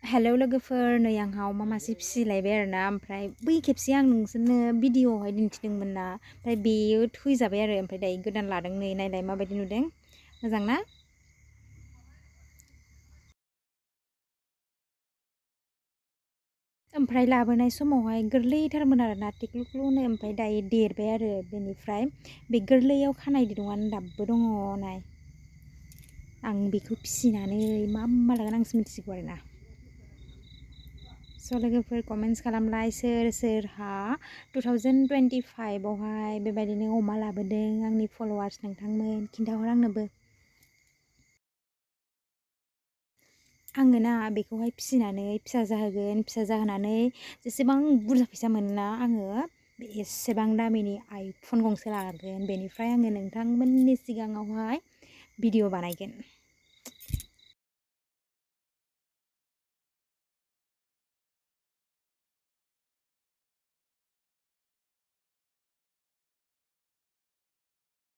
Hello लोगोफोर, नै आंहा अमा मासे फिसिलायबाय आरोना। ओमफ्राय बै खेबसे आं नोंसोरनो भिडिअआवहाय दिन्थिदोंमोन ना, ओमफ्राय बेयो थैजाबाय आरो। ओमफ्राय दायो गोदान लादों, नै नायलाय माबायदि नुदों, मोजां ना? ओमफ्राय लाबोनाय समावहाय गोरलैथारमोन आरोना, टेक्लुक्लुनो। ओमफ्राय दायो देरबाय आरो। बेनिफ्राय बे गोरलैयाव खानाय दिरुङानो दाबो दङ, नाय। आं बेखौ फिसिनानै मा लागोन आंसो मिथिसिगौ आरोना। स' लोगोफोर कमेन्ट्स खालामलाय, सोर सोरहा 2025आवहाय बेबायदिनो अमा लाबोदों, आंनि फल'वार्स नोंथांमोन, खिन्थाहर आंनोबो। आङो ना बेखौहाय फिसिनानै फिसा जाहोगोन, फिसा जाहोनानै जेसेबां बुरजा फैसा मोनोना, आङो एसेबां दामिनि आइफन गंसे लागोन। बेनिफ्राय आङो नोंथांमोननि सिगाङावहाय भिडिअ बानायगोन।